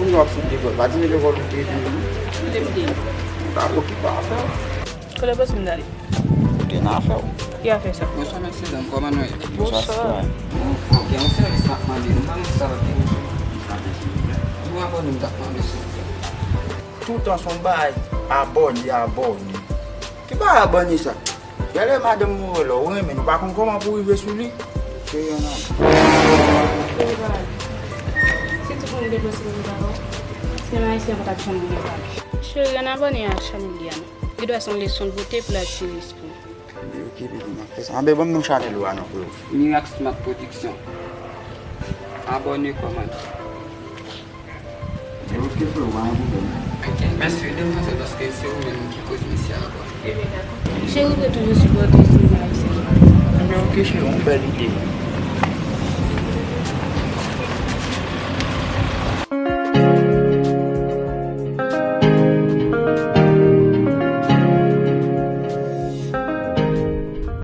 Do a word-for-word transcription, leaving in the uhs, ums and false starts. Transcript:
Kounye w ap sot lekòl, pa di lekòl ou te ede nou. Ou te ede m. Ou ta okipe afè w. Kote w panse m t ale? Ou te nan afè w. Ki afè sa? Bonswa, mesye dam, kòman nou ye? Bonswa. Gen yon sèvis m ap mande, nou pa nan sa w ap gen. Nou abòne m t ap mande, silvouplè. Toutan se yon bagay abòne, abòne. Ki bagay abòne sa? Genlè madanm ou rele w, ou renmen l, ou pa konn kòman pou w rive sou li. Cheri, ann ale. Cheri, pa ale. Si tout moun te panse konsa, sinema ayisyen an pa t ap janm gen valè. Cheri, ann abòne a chanèl li a non. Li dwe se yon leson l pote pou l atire espri w. Ebyen, oke, bebe, m ap fè sa. Anben, ban m non chanèl ou a non, freo. Mirax Smart Production. Abòne, kòmante. Ebyen, oke, freo, pa gen pwoblèm. Oke, mèsi wi, devan sa, paske se ou menm ki koz misye a, bò. Ebyen, dakò. Cheri, ou dwe toujou sipòte sinema ayisyen. Ebyen, oke, cheri, yon bèl ide.